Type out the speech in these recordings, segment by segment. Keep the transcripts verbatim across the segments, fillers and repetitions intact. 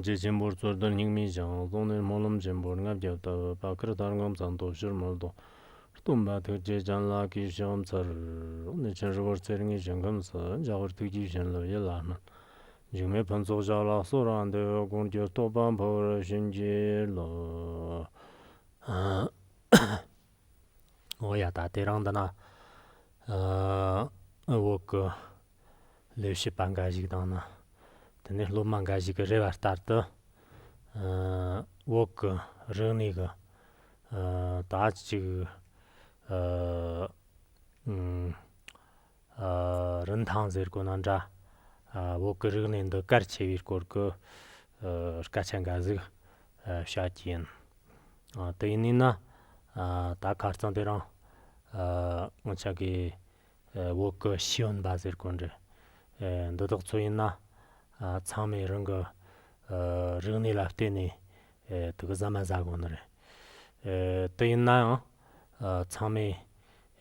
རྗེ་ཆེན་པོར་རྩོད་ལྡན་སྙིགས་མའི་ཞིང་། གསུང་ནི་སྨོན་ལམ་ཆེན་པོར་ལྔ་བརྒྱ་བཏབ། བར་བསྐལ་མཐར་འཁོར་མཚན་ཐོབ་ཕྱིར་མི་ལྡོག། སྟོན་པ་ཐུགས་རྗེ་ཅན་ལ་གུས་ཕྱག་འཚལ། ནས་ཆེན་རི་བོར་ཚེ་རིང་གི་ཞིང་ཁམས་སུ། འཇའ་གུར་ཐུགས་ཀྱི་བྱིན་རླབས་ཡིད་ལ་སྨིན། འཇིགས་མེད་ཕུན་ཚོགས་ཞབས་ལ་གསོལ་བ་འདེབས། དཀོན་གྱི་སྟོབས་པ་འཕོ་བར་བྱིན་གྱིས་རློབས། འོ་ཡ། ད་དེ་རིང་འདི་ན་ཨ་བོད་ཀྱི་ལས་བྱེད་པ་འགའ་ཞིག་དང་ནི། དེ་ནས་སློབ་མ་འགའ་ཞིག་གི་རེ་བ་ལྟར་དུ། ཨ་བོད་ཀྱི་རིག་གནས་ཀྱི་ཨ་ད་ཅིག་ཨ་ཨུམ་ཨ་རིན་ཐང་ཟེར་དགོས་ན་འདྲ། ཨ་བོད་ཀྱི་རིག་གནས་འདི་གལ་ཆེ་བའི་སྐོར་གྱི་ཨ་སྐད་ཆ་འགའ་ཟིག་ཨ་བཤད་ཀྱི་ཡིན། ཨ་དེ་ཡིན་ན་ཨ་ད་ཁ་རྩང་དེ་རིང་ཨ་ང་ཅག་གི་ཨ་བོད་ཀྱི་ཤེས་ཡོན་པ་ཟེར་དགོས་འདྲ། ཨ་འདི་དག་ཚོ་ཡིན་ན་ཨ་ཚང་མས་རང་གི་ཨ་རིག་གནས་ལ་བརྟེན་ནས་ཨ་དེ་གི་ཟ་མ་ཟ་དགོས་ནི་རེད། ཨ་དེ་ཡིན་ན་ཡང་ཨ་ཚང་མས་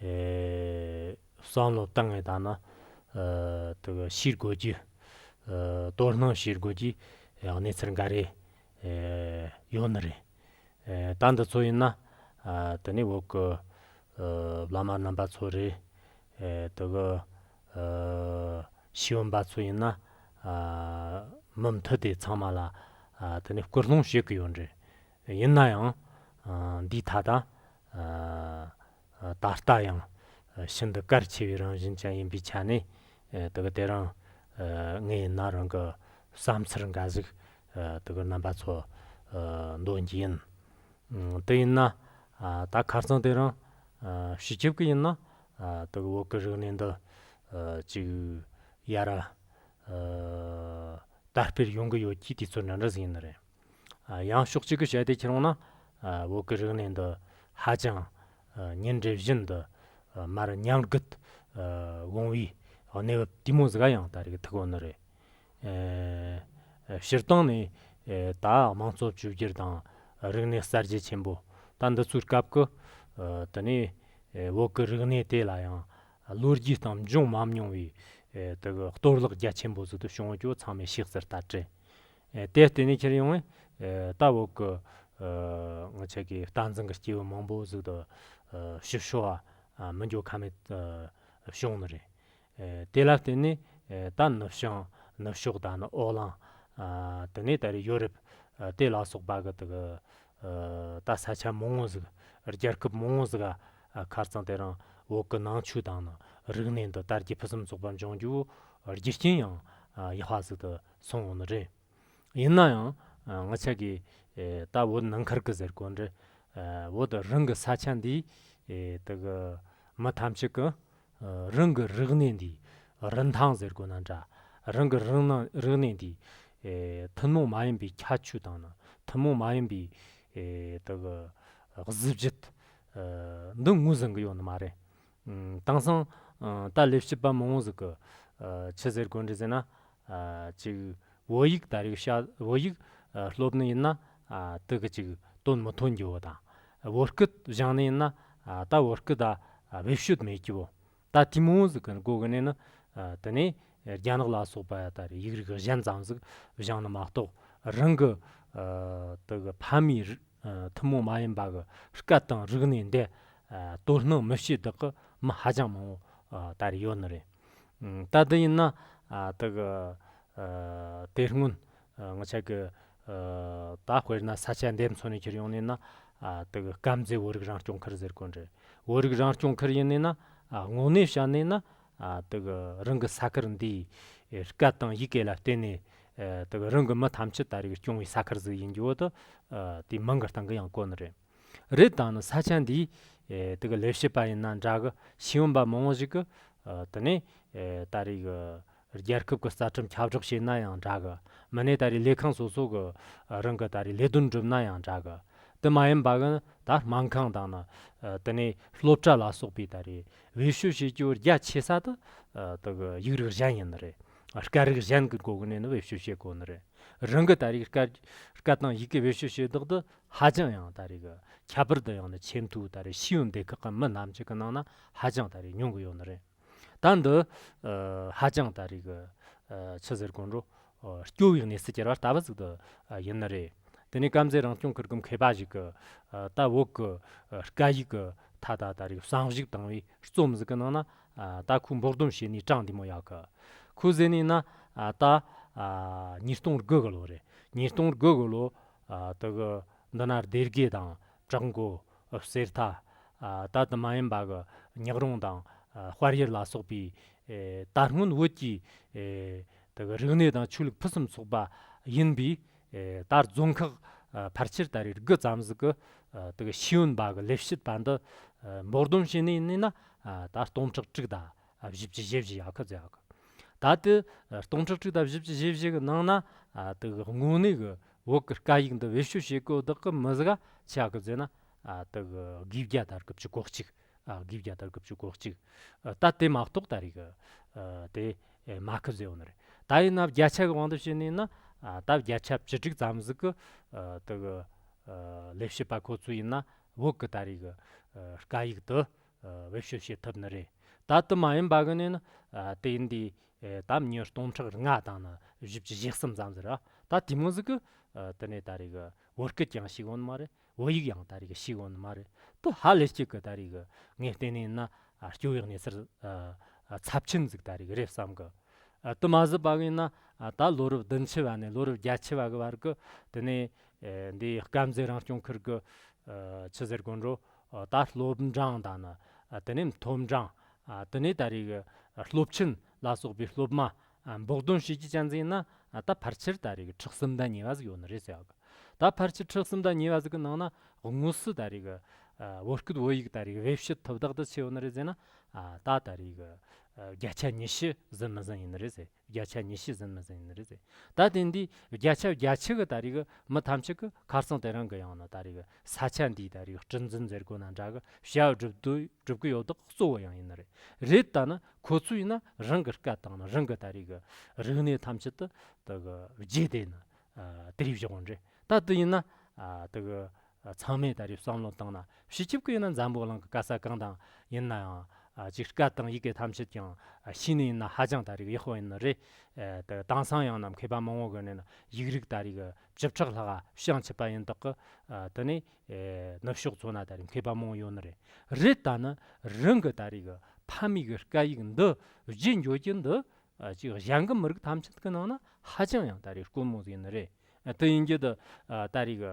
ཨ་བསམ་བློ་བཏང་ངེས་ད་ན། ཨ་དེ་གི་ཤེས་དགོས་ཀྱི། ཨ་དོ་སྣང་བྱེད་དགོས་ཀྱི་གནས་ཚུལ་འགའ་རེ་ཨ་ཡོད་ནི་རེད། ཨ་ད་འདི་ཚོ་ཡིན་ན་ཨ་དེ་ནས་བོད་ཀྱི་ཨ་བླ་མ་རྣམ་པ་ཚོ་རེད། ཨ་དེ་གི་ཨ་ཤེས་ཡོན་པ་ཚོ་ཡིན་ན་ཨ་མུ་མཐུད་དེ་ཚང་མ་ལ་ཨ་དེ་ནས་སྐུལ་སློང་བྱེད་ཀྱི་ཡོད་རེད། ཡིན་ན་ཡང་ཨ་འདིའི་ཐད་ད་ཨ་ད་ལྟ་ཡང་ཤིན་ཏུ་གལ་ཆེ་བའི་རང་བཞིན་ཅན་ཡིན་པའི་ཆ་ནས། ཨ་དེ་གི་དེ་རིང་ཨ་ངས་ཡིན་ན་རང་གི་བསམ་ཚུལ་འགའ་ཟིག་ཨ་དེ་གི་རྣམ་པ་ཚོ་ཨ་འདོན་གྱི་ཡིན། ཨ་དེ་ཡིན་ན་ཨ་ད་ཁ་རྩང་དེ་རིང་ཨ་སྤྱི་ཁྱབ་ཀྱི་ཡིན་ན་ཨ་དེ་གི་བོད་ཀྱི་རིག་གནས་འདི་ཨ་ཅིག་ཡར་ཨ་དར་སྤེལ་ཡོང་གི་ཡོད་ཀྱི་དུས་ཚོད་འདྲ་འདྲ་ཟིག་ཡིན་ནི་རེད། ཨ་ཡང་ཕྱོགས་གཅིག་གི་བཤད་དེ་ཁྱེར་འོང་ན། ཨ་བོད་ཀྱི་རིག་གནས་འདི་ཧ་ཅང་ཨ་ཉིན་རེ་བཞིན་དུ་ཨ་མར་ཉམས་རྒུད་ཨ་འོང་བའི་གནས་བབ་དེ་མོ་ཟིག་ག་ཡང་ད་རེས་ཐུག་ཡོད་ནི་རེད། ཨ་སྤྱིར་བཏང་ནས་ཨ་ད་དམངས་གཙོ་བཅོས་བསྒྱུར་དང་རིག་གནས་གསར་བརྗེ་ཆེན་པོ་ད་འདི་ཚོའི་སྐབས་ཀྱི་ཨ་དེ་ནས་ཨ་བོད་ཀྱི་རིག་གནས་དེ་ལ་ཡང་ལོ་རྒྱུས་སྟེང་འབྱུང་མ་མྱོང་བའི་ཨ་དེ་གི་གཏོར་བརླག་རྒྱ་ཆེན་པོ་ཟིག་ཏུ་བྱུང་ཡོད་རྒྱུ་ཚང་མས་ཤེས་གསལ་ལྟར་རེད། ཨེ་དེ་བརྟེན་ནས་ཁྱེར་ཡོང་བས། ཨེ་ད་བོད་ཀྱི་ཨེ་ང་ཆ་གི་བསྟན་འཛིན་གྱི་སྐྱེས་བུ་མང་པོ་ཟིག་ཏུ་ཨེ་ཕྱིར་བཤོལ་བ་ཨ་མི་འགྱོ་ཁ་མེད་ཨེ་བྱུང་ནི་རེད། ཨེ་དེ་ལ་བརྟེན་ནས་ཨེ་ད་ནུབ་བྱང་ནུབ་ཕྱོགས་དང་ནི་ཨོ་གླིང་ཨ་དེ་ནས་ད་རེས་ཡོ་རོབ་ཨ་དེ་ལ་སོགས་པ་གི་དུ་གི་ཨེ་ད་ས་ཆ་མང་བོ་ཟིག་རྒྱལ་ཁབ་མང་བོ་ཟིག་ག་ཨ་ཁ་རྩང་དེ་རིང་བོད་ཀྱི་ནང་ཆོས་དང་ནི་རིག་གནས་འདི་དར་རྒྱས་ཕུན་སུམ་ཚོགས་པར་འབྱུང་རྒྱུ་རྒྱུ་རྐྱེན་ཡང་ཨ་ཡག་པ་ཟིག་ཏུ་སོང་ཡོད་ནི་རེད། ཡིན་ན་ཡང་ཨ་ང་ཆ་གི་ཨེ་ད་བོད་ནང་ཁུལ་གི་ཟེར་གོ་འདྲ། ཨ་བོད་རང་གི་ས་ཆ་འདི་ཨེ་དེ་གི་མི་ཐམས་ཅད་ཀྱི་ཨ་རང་གི་རིག་གནས་འདི་རིན་ཐང་ཟེར་གོ་ན་འདྲ། རང་གི་རིག་གནས་རིག་གནས་འདི་ཨེ་ཐུན་མོང་མ་ཡིན་པའི་ཁྱད་ཆོས་དང་ནི་ཐུན་མོང་མ་ཡིན་པའི་ཨེ་དེ་གི་གཟི་བརྗིད་ཨ་འདི་ངོས་ཟིན་གི་ཡོད་ནི་མ་རེད། ཨ་དེང་སང་ཨ་ད་ལས་བྱེད་པ་མང་བོ་ཟིག་གི་ཨ་ཆི་ཟེར་དགོས་འདྲ་ཟེར་ན། ཨ་ཅིག་བོད་ཡིག་ད་རེས་ཤ་བོད་ཡིག་ཨ་སློབ་ནི་ཡིན་ན་ཨ་དེ་གི་ཅིག་དོན་མི་ཐོན་རྒྱུ་བོ་དང་། བོད་སྐད་སྦྱང་ནི་ཡིན་ན་ཨ་ད་བོད་སྐད་ད་ཨ་བེད་སྤྱོད་མེད་རྒྱུ་བོ། ད་དེ་མོ་ཟིག་གི་སྒོ་གི་ནས་ནི་ཨ་དེ་ནས་རྒྱ་ནག་ལ་སོགས་པ་ད་རེས་ཡིག་རིགས་གཞན་ཙམ་ཟིག་སྦྱང་ནི་མ་གཏོགས། རང་གི་ཨ་དེ་གི་ཕ་མའི་རིག་ཨ་ཐུན་མོང་མ་ཡིན་པ་གི་སྐད་དང་རིག་གནས་འདི་ཨ་དོ་སྣང་མི་བྱེད་བདག་གི་མི་ཧ་ཅང་མང་བོ་ཨ་ད་རེས་ཡོད་ནི་རེད། ཨ་ད་འདི་ཡིན་ན་ཨ་དེ་གི་ཨ་དེ་སྔོན་ཨ་ང་ཆ་གི་ཨ་ད་དཔེར་ན་ས་ཆ་འདི་མཚོན་ནས་ཁྱེར་ཡོང་ནས་ན། ཨ་དེ་གི་དཀར་མཛེས་བོད་རིགས་རང་སྐྱོང་ཁུལ་ཟེར་གོ་འདྲ། བོད་རིགས་རང་སྐྱོང་ཁུལ་ཡིན་ནས་ན་ཨ་དངོས་གནས་བཤད་ནས་ན། ཨ་དེ་གི་རང་གི་ས་ཁུལ་འདིའི་ཨེ་སྐད་དང་ཡི་གེ་ལ་བརྟེན་ནས། ཨེ་དེ་གི་རང་གི་མི་ཐམས་ཅད་ད་རེས་སྐྱོང་བའི་ས་ཁུལ་ཟིག་ཡིན་རྒྱུ་བོ་དེ་ཨ་དེ་མིང་གི་སྟེང་གི་ཡང་བཀོད་ནི་རེད། རེད། ད་ནི་ས་ཆ་འདིའི་ཨེ་དེ་གི་ལས་བྱེད་པ་ཡིན་ན་འདྲ་གི། ཤེས་ཡོན་པ་མང་བོ་ཞིག་གི་ཨ་དེ་ནས་ཨེ་ད་རེས་གི་རྒྱལ་ཁབ་ཀྱི་རྩ་ཁྲིམས་ཁྱབ་བསྒྲགས་བྱས་ན་ཡང་འདྲ་གི། མིན་ནས་ད་རེས་ལས་ཁང་སོ་སོ་གི་རང་གི་ད་རེས་ལས་དོན་སྒྲུབ་ན་ཡང་འདྲ་གི། དེ་མ་ཡིན་པ་གི་ད་སྨན་ཁང་དང་ནི་ཨ་དེ་ནས་སློབ་གྲྭ་ལ་སོགས་པའི་ད་རེས་བེད་སྤྱོད་བྱེད་རྒྱུ་རྒྱ་ཆེ་ས་དེ་ཨ་དེ་གི་ཡིག་རིགས་གཞན་ཡིན་ནི་རེད། སྐད་རིགས་གཞན་གི་སྒོ་གི་ནས་ནི་བེད་སྤྱོད་བྱེད་དགོས་ནི་རེད། རང་གི་ད་རེས་སྐད་སྐད་དང་ཡི་གེ་བེད་སྤྱོད་བྱེད་བདག་དེ་ཧ་ཅང་ཡང་ད་རེས་གི་ཁྱད་པར་དུ་ཡང་ནི་ཆེན་པོ། ད་རེས་ཤེས་ཡོན་སྡེ་ཁག་གི་མི་རྣམས་ཅིག་གི་ནང་ན་ཧ་ཅང་ད་རེས་ཉུང་གི་ཡོད་ནི་རེད། ད་འདི་ཨ་ཧ་ཅང་ད་རེས་གི་ཨ་ཆི་ཟེར་དགོས་འགྲོ། སྐྱོ་བའི་གནས་སུ་གྱུར་བ་ལྟ་བུ་ཟིག་ཏུ་ཡིན་ནི་རེད། དེ་ནས་དཀར་མཛེས་རང་སྐྱོང་ཁུལ་གྱི་མཁས་པ་ཞིག་གིས་ད་བོད་ཀྱི་སྐད་ཡིག་གི་ཐད་ད་ད་རེས་གསང་ཞིབ་བཏང་བའི་རྩོམ་ཟིག་གི་ནང་ན་ད་ཁོས་འབོག་སྡོམ་བྱས་ནས་དྲངས་འདི་མོ་ཡག་གི། ཁོས་ཟེར་ནས་ན་ད་ཉིས་སྟོང་དགུ་གི་ལོ་རེད། ཉིས་སྟོང་དགུ་གི་ལོ་དེ་གི་འདི་ན་སྡེ་དགེ་དང་བྲག་འགོ། གསེར་རྟ། ད་དུ་མ་ཡིན་པ་གི་ཉག་རོང་དང་དཔལ་ཡུལ་ལ་སོགས་པའི་ད་སྔོན་བོད་ཀྱི་དེ་གི་རིག་གནས་དང་ཆོས་ལུགས་ཕུན་སུམ་ཚོགས་པ་ཡིན་པའི་ད་རྫོང་ཁག་ཕལ་ཆེར་ད་རེས་དགུ་ཙམ་ཟིག་གི་དེ་གི་ཤེས་ཡོན་པ་གི་ལས་བྱེད་པ་འདི་འབོག་སྡོམ་བྱས་ནས་ཡིན་ན་ད་སྟོང་ཕྲག་དྲུག་དང་བཞི་བཅུ་ཞེ་བཞི་ཡག་གི་ཟེར་ཡག་གི། ད་དེ་སྟོང་ཕྲག་དྲུག་དང་བཞི་བཅུ་ཞེ་བཞི་གི་ནང་ན་དེ་གི་དངོས་གནས་གི་བོད་ཀྱི་སྐད་ཡིག་འདི་བེད་སྤྱོད་བྱེད་གོ་བདག་གི་མི་ཟིག་ག་ཆ་གི་ཟེར་ན་དེ་གི་དགུ་བརྒྱ་དང་དགུ་བཅུ་གོ་གཅིག་དགུ་བརྒྱ་དང་དགུ་བཅུ་གོ་གཅིག་ད་དེ་མ་གཏོགས་ད་རེས་གི་དེ་མ་ཁི་ཟེར་ཡོད་ནི་རེད། ད་ཡིན་ན་བརྒྱ་ཆ་གི་དབང་དུ་བྱས་ནས་ན་ད་བརྒྱ་ཆ་བཅུ་དྲུག་ཙམ་ཟིག་གི་དེ་གི་ལས་བྱེད་པ་ཁོ་ཚོ་ཡིན་ན་བོད་གི་ད་རེས་གི་སྐད་ཡིག་དེ་བེད་སྤྱོད་བྱེད་ཐུབ་ནི་རེད། ད་དུ་མ་ཡིན་པ་གི་ནས་ན་དེ་ཡིན་དུས་ད་མྱི་སྟོང་ཕྲག་ལྔ་དང་ན་བཞི་བཅུ་ཞེ་གསུམ་ཙམ་ཟིག་ར། ད་དེ་མོ་ཟིག་གི་དེ་ནས་ད་རེས་གི་བོད་སྐད་ཀྱང་ཤེས་གོ་ནི་མ་རེད། བོད་ཡིག་ཡང་ད་རེས་གི་ཤེས་གོ་ནི་མ་རེད། དེ་ཧ་ལས་ཅིག་གི་ད་རེས་གི་ངས་བལྟས་ནས་ན་སྐྱོ་བའི་གནས་ཚུལ་ཚབས་ཆེན་ཟིག་ད་རེས་གི་རེད་བསམ་གི། དེ་མ་ཟད་པ་གི་ན་ད་ལོ་རབས་བདུན་ཅུ་བ་ནས་ལོ་རབས་བརྒྱད་ཅུ་བ་གི་བར་གི་དེ་ནས་འདི་དཀར་མཛེས་རང་སྐྱོང་ཁུལ་གི་ཆི་ཟེར་དགོས་འགྲོ། ད་སློབ་འབྲིང་དང་ན་དེ་ནས་མཐོ་འབྲིང་དེ་ནས་ད་རེས་གི་སློབ་ཆེན་ལ་སོགས་པའི་སློབ་མ་འབོག་སྡོམ་བྱེད་རྒྱུ་ཅན་ཟིག་ཡིན་ན་ད་ཕལ་ཆེར་ད་རེས་གི་ཁྲི་གསུམ་དང་གཉིས་པ་ཟིག་ཡོད་ནི་རེད་ཟེར་ཡག་གི། ད་ཕལ་ཆེར་ཁྲི་གསུམ་དང་གཉིས་པ་ཟིག་གི་ནང་ན་དངོས་སུ་ད་རེས་གི་བོད་སྐད་བོད་ཡིག་ད་རེས་གི་བེད་སྤྱོད་ཐུབ་བདག་དེ་ཆི་ཡོད་ནི་རེད་ཟེར་ན་ད་ད་རེས་གི་བརྒྱ་ཆ་ཉི་ཤུ་ཟིན་མི་ཟིན་ཡིན་ནི་རེད་ཟེར། བརྒྱ་ཆ་ཉི་ཤུ་ཟིན་མི་ཟིན་ཡིན་ནི་རེད་ཟེར། ད་དེ་འདི་བརྒྱ་ཆ་བརྒྱད་ཅུ་གི་ད་རེས་གི་མི་ཐམས་ཅད་གི་ཁ་སང་དེ་རིང་གི་ཡང་ན་ད་རེས་གི་ས་ཆ་འདིའི་ད་རེས་གི་སྲིད་འཛིན་ཟེར་དགོས་ན་འདྲ་གི་བྱ་བ་སྒྲུབ་དུ་སྒྲུབ་གི་ཡོད་དག་གཙོ་བོ་ཡང་ཡིན་ནི་རེད། རེད་ད་ནི་ཁོ་ཚོ་ཡིན་ན་རང་གི་སྐད་དང་ནི་རང་གི་ད་རེས་གི་རིག་གནས་ཐམས་ཅད་དུ་ད་གི་བརྗེད་དེ་ནི་དེ་རིགས་བཞག་འོང་རེད། ད་དེ་ཡིན་ན་ད་གི་ཚང་མས་ད་རེས་བསམ་བློ་བཏང་ན་སྤྱི་ཁྱབ་ཀྱི་ཡིན་ན་འཛམ་བུ་གླིང་གི་ག་ས་གང་དང་ཡིན་ན་ཡང་ཅིག་སྐད་དང་ཡི་གེ་ཐམས་ཅད་ཀྱང་ཤེས་ནི་ཡིན་ན་ཧ་ཅང་ད་རེས་ཡག་པོ་ཡིན་ནི་རེད། དེ་དེང་སང་ཡང་ན་མཁས་པ་མང་བོ་གི་ནས་ན་ཡིག་རིགས་ད་རེས་གི་བཅུ་ཕྲག་ལྷག་བྱང་ཆུབ་པ་ཡིན་དག་གི། དེ་ནས་ནུབ་ཕྱོགས་ཚོ་ན་ད་རེས་མཁས་པ་མང་བོ་ཡོད་ནི་རེད། རེད་ད་ནི་རང་གི་ད་རེས་གི་ཕ་མེས་གི་སྐད་ཡིག་འདི་བརྗེད་འགྱོ་རྒྱུ་འདི་ཅིག་གཞན་གི་མི་རིགས་ཐམས་ཅད་ཀྱི་ནང་ན་ཧ་ཅང་ཡང་ད་རེས་དཀོན་མོ་ཟིག་ཡིན་ནི་རེད། དེ་ཡིན་རྒྱུ་དུ་ད་རེས་གི་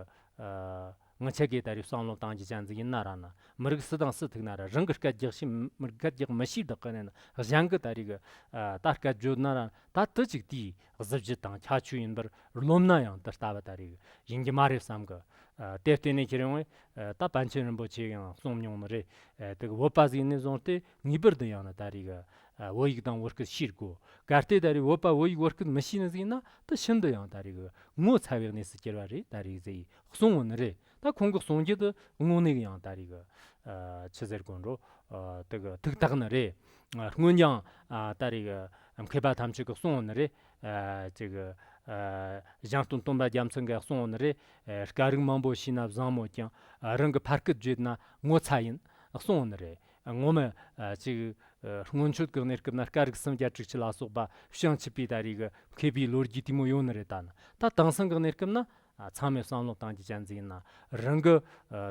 ང་ཆ་གིས་ད་རེས་བསམ་བློ་བཏང་རྒྱུ་ཅན་ཟིག་ཡིན་ན་ར་ན་མི་རིགས་སུ་དང་སུ་ཐུག་ན་ར་རང་གི་སྐད་རྒྱག་ཤེས་མི་རིགས་སྐད་རྒྱག་མི་ཤེས་བདག་གི་ནས་ན་གཞན་གི་ད་རེས་གི་ད་སྐད་བརྗོད་ན་ར་ད་དུ་ཅིག་དེའི་གཟི་བརྗིད་དང་ཁྱད་ཆོས་ཡིན་པར་རློམ་ན་ཡང་དུ་ལྟ་བ་ད་རེས་གི་ཡིན་རྒྱུ་མ་རེད་བསམ་གི། དེར་བརྟེན་ནས་ཁྱེད་རང་ད་པཎ་ཆེན་རིན་པོ་ཆེ་ཡང་གསུངས་མྱོང་ནི་རེད། དེ་གི་བོད་པ་ཟིག་ནས་བཟུང་སྟེ་ངེས་པར་དུ་ཡང་ན་ད་རེས་གི་བོད་ཡིག་དང་བོད་སྐད་ཤེས་དགོས། གལ་ཏེ་ད་རེས་བོད་པ་བོད་ཡིག་བོད་སྐད་མི་ཤེས་ནི་ཟིག་ཡིན་ན་ད་ཤིན་ཏུ་ཡང་ད་རེས་གི་ངོ་ཚ་བའི་གནས་སུ་གྱུར་བ་རེད་ད་རེས་ཟེར་གསུངས་ཡོད་ནི་རེད། ད་ཁོང་གི་གསུང་རྒྱུ་དུ་དངོས་གནས་ཀྱི་ཡང་ད་རེས་གི་ཆི་ཟེར་དགོས་འགྲོ། དེ་གི་ཐུགས་ཐག་ནི་རེད། སྔོན་ཡང་ད་རེས་གི་མཁས་པ་ཐམས་ཅད་གི་གསུངས་ཡོད་ནི་རེད། ཅིག་གཞན་སྟོན་སྟོན་པ་རྒྱལ་མཚན་གི་གསུངས་ཡོད་ནི་རེད། སྐད་རིགས་མང་པོ་ཤེས་ན་བཟང་མོད་ཀྱང་རང་གི་ཕ་སྐད་བརྗེད་ན་ངོ་ཚ་ཡིན་གསུངས་ཡོད་ནི་རེད། ངོ་མ་ཅིག་སྔོན་ཆད་གི་གནས་སྐབས་ན་སྐད་རིགས་སུམ་བརྒྱ་དྲུག་ཅུ་ལ་སོགས་པ་བྱང་ཆུབ་པའི་ད་རེས་གི་མཁས་པའི་ལོ་རྒྱུས་དེ་མོ་ཡོད་ནི་རེད། ད་ནི་ད་དེང་སང་གི་གནས་སྐབས་ན་ཚང་མས་བསམ་བློ་བཏང་རྒྱུ་ཅན་ཟིག་ཡིན་ན་རང་གི་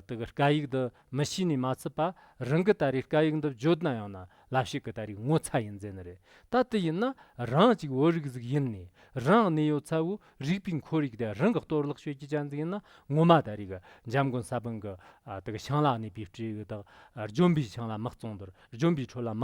དེ་གི་སྐད་ཡིག་འདི་མི་ཤེས་ནས་མ་ཚད་པ་རང་གི་ད་རེས་སྐད་ཡིག་འདི་བརྗོད་ན་ཡང་ན་ལབ་ཤེས་གི་ད་རེས་ངོ་ཚ་ཡིན་ཟེར་ནི་རེད། ད་དེ་ཡིན་ན་རང་ཅིག་བོད་རིགས་ཟིག་ཡིན་ནས་རང་གནས་ཡོད་ཚ་བོ་རིག་པའི་ཁོར་ཡུག་དེ་རང་གི་གཏོར་བརླག་བྱེད་རྒྱུ་ཅན་ཟིག་ཡིན་ན་ངོ་མ་ད་རེས་གི་འཇམ་མགོན་ས་པཎ་གི་དེ་གི་ཤིང་ལ་གནས་པའི་སྤྲེའུ་དག་ལྗོན་པའི་ཤིང་ལ་མི་བཙོང་དོར་ལྗོན་པའི་ཁྲོད་ལ་